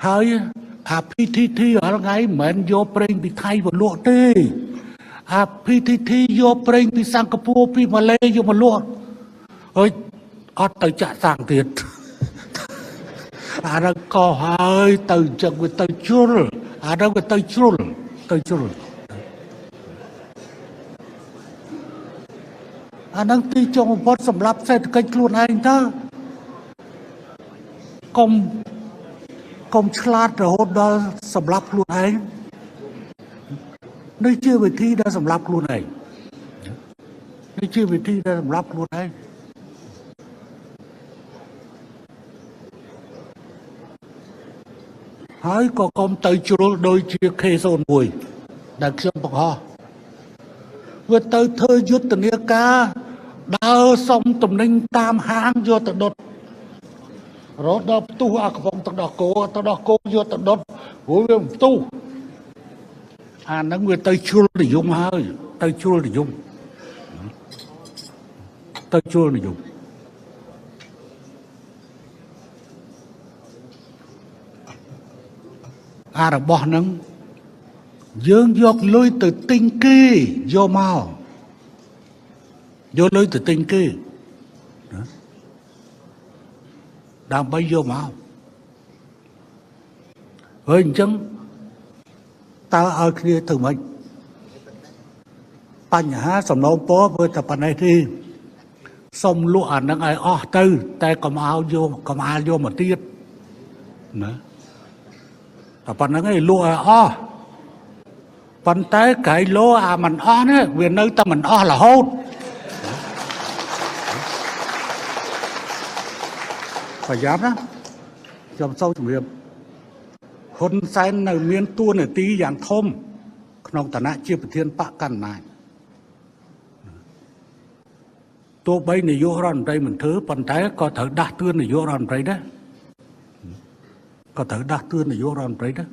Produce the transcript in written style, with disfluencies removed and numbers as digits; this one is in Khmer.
ហើយអា PTT រាល់ថ្ងៃមិនមែនយកប្រេងពីថៃមកលក់ទេអា PTT យកប្រេងពីសិង្ហបុរីពីម៉ាឡេយកមកលក់ហើយអត់ទៅចាក់សាំងទៀតអាហ្នឹងក៏ហើយទៅអញ្ចឹងវាទៅជ្រុលអាហ្នឹងវាទៅជ្រុលទៅជ្រុលអាហ្នឹងទីចុងបំផុតសម្រាប់សេដ្ឋកិច្ចខ្លួនឯងតើកុំកុំឆ្លាតរហូតដល់សម្រាប់ខ្លួនឯងនេះជាវិធីដែលសម្រាប់ខ្លួនឯងនេះជាវិធីដែលសម្រាប់ខ្លួនឯងហើយក៏កុំទៅជ្រុលដូចជា K01 ដែលខ្ញុំបង្ហោះវាទៅធ្វើយុទ្ធនាការដើរសុំតំណែងតាមហាងយកទៅដុតរហូតដល់ផ្ទុះអាកំប៉ុងទឹកដោះគោទឹកដោះគោយកទៅដុតព្រោះវាផ្ទុះអាហ្នឹងវាទៅជ្រុលនិយមហើយទៅជ្រុលនិយមទៅជ្រុលនិយមអារបស់ហ្នឹងយើងយកលុយទៅទិញគេយកមកយកលុយទៅទិញគេណាដើម្បីយកមកហើយអញ្ចឹងតើឲ្យគ្នាធ្វើម៉េចបញ្ហាសំណូមពរធ្វើតែប៉ុណ្ណេះទេសុំលក់អានឹងឲ្យអស់ទៅតែកុំឲ្យយកកុំអាលយកមកទៀតណាតែប៉ុណ្្នឹងឯងលក់ឲ្យអស់ប៉ុន្តែក្រៃលោអាមិនអស់នេះវានៅតែមិនអស់រហូតប្រយ័ត្នណាខ្ញុំសូមជម្រាបហ៊ុនសែននៅមានតួនាទីយ៉ាងធំក្នុងឋានៈជាប្រធានបកកណ្ដាលអំណាចទោះបីនាយករដ្ឋមន្ត្រីមិនធ្វើប៉ុន្តែក៏ត្រូវដាស់តឿននាយករដ្ឋមន្ត្រីដែរក៏ត្រូវដាស់តឿននាយករដ្ឋមន្ត្រីដែរ